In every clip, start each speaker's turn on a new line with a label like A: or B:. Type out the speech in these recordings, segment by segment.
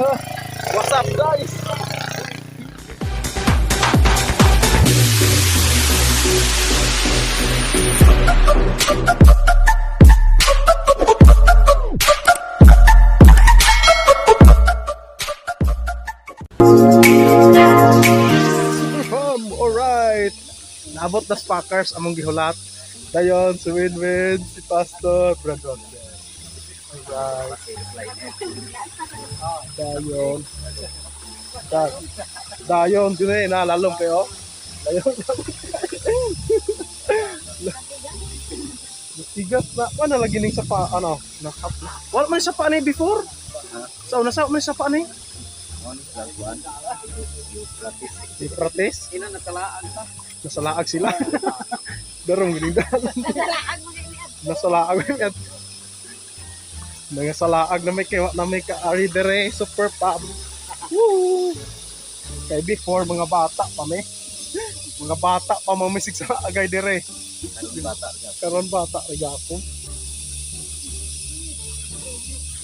A: What's up, guys? Super Pam! Alright! Naabot na Spackers among gihulat. Dayon, si Winwin, si Pastor, Brad Roger. Alright. Dayon. Dayon, yun eh, nalalong kayo. Dayon. Tigas na, wala lagi ning sa pa, ano, nakap. Wala man sa pa ni before. Sa una sa man sa pa ni. Euphrates.
B: Ina nasalaan pa.
A: Nasalaag sila. Darong gining dalan.
C: Nasalaag mo gani.
A: Nasalaag at Nangasalaag na may kay na may kaari dere super pub. Woo! Kay before mga bata pa me. Mga bata pa mamisig sa agay dere.
B: Karon bata ka.
A: Karon bata ra gyapon.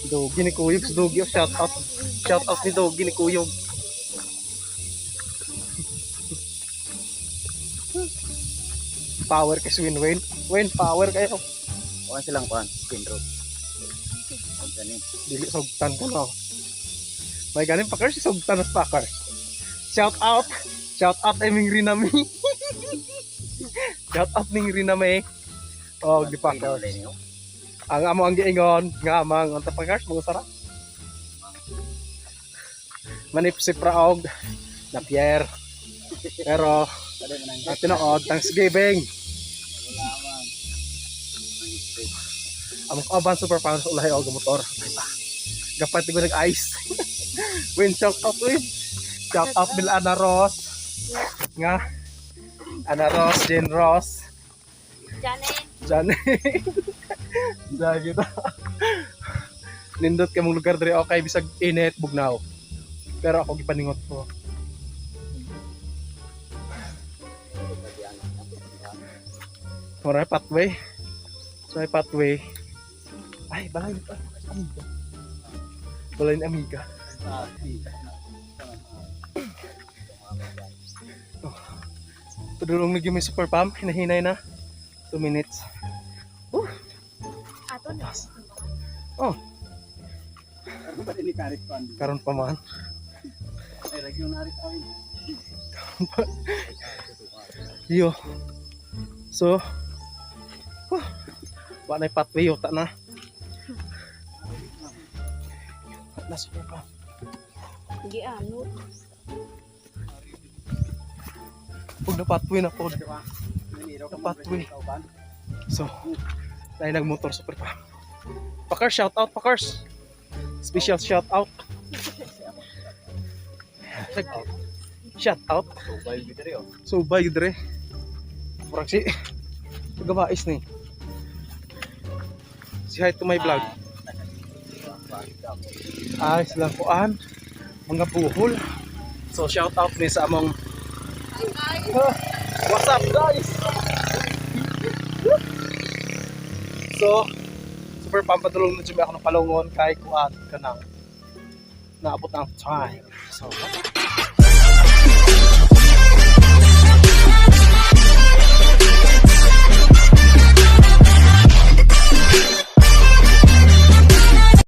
A: Dogi ni Kuyog, si Dogi, oh, shout out. Shout out ni Dogi ni Kuyog. Power kay si Win Wayne. Wayne, power kayo.
B: Kuan silang kuan, spin road. Gani.
A: Dili sugtan ko no. May ganin pa si sugtan na stalker. Shout out. Shout out ay ming Rinami. Shout out ning Rinami. Oh, di pa Ang amo ang giingon nga mang unta pa cars mga sara. Manip si Praog na Pierre. Pero ang tinuod Thanksgiving. Among kauban super power sa ulahi og motor. Ay pa. Gapat ko nag-ice. Win, shout out win. Shout out Bill Ana Ross. Nga. Ana Ross, Jane Ross.
C: Jane.
A: Jan. Diyan kita. Nindot kay mong lugar diri okay bisag init bugnaw. Pero ako gipaningot ko. Mura pathway. So may pathway. Ay, balay ni pa. Amiga. Balay ni amiga. Oh. Padulong na gyud may super pump, hinahinay na. 2 minutes.
C: Ato na.
A: Oh,
B: Ano ba ni karit kuan?
A: karon pa man.
B: Ay region na rin awin.
A: Yo. So, huh, wa na pathway yuta na. Na super pump.
C: Gi ano.
A: Pug na pathway na pod. Pathway. So, tayo nagmotor super pump. Pakars, shout out Pakars. Special shout out. Shout out.
B: Mobile gid oh.
A: So, bye dire. Murag si Gabais ni. Say hi to my vlog. Ay, silang kuan. Mga buhol. So, shout out ni sa among. Ah, what's up, guys? So, super pampadulong na jud ako ng palungon kay kuan kanang naabot ang time. So,